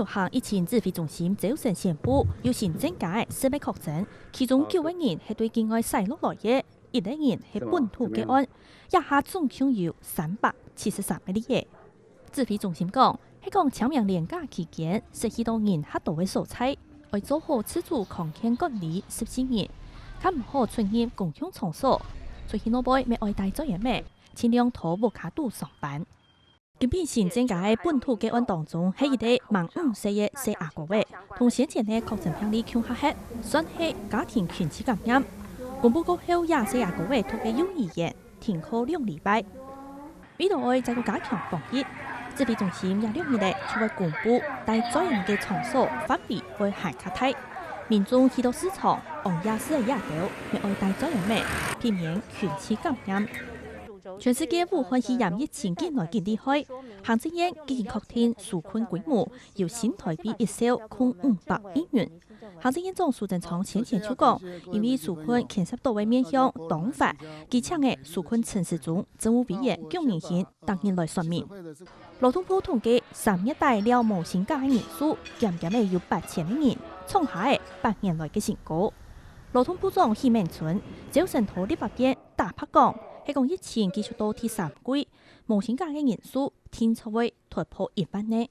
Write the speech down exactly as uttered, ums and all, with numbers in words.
行疫情指揮中心朝晨宣布，有新增加个十个確診，其中九个人係對境外徙落來个，一个人係本土個案，這下總共有三百七十三个例仔。指揮中心講，係講清明連假期間，失去到人較多个所在，愛做好自主康健管理十四日，較毋好出入公共場所，出去外背乜愛戴嘴掩仔，盡量在屋下肚上班。 今晡新增加个本土個案當中，係一个滿五歲个細阿哥仔，同先前个確診病例共下歇，算係家庭群聚感染。公布過後，這細阿哥仔讀个幼兒園停課兩禮拜。為著愛再過加強防疫，指揮中心這兩日仔就會公布戴嘴掩个場所範圍會還較大，民眾去到市場、往夜市个這兜，乜愛戴嘴掩仔，避免群聚感染。 全世界武漢肺炎疫情緊來緊厲害，行政院已經確定紓困規模有新臺幣一兆空五百億元。行政院長蘇貞昌先前就講，因為紓困牽涉到个面向當闊，佢請个紓困陳時中政務委員蔣仁興逐日來說明。勞動部統計，三月底尞無薪假个人數，減減仔有八千个人，創下个八年來个新高。勞動部長許孟春朝晨在立法院 打白講，係講疫情繼續到第三季，無薪假个人數定著會突破一萬个。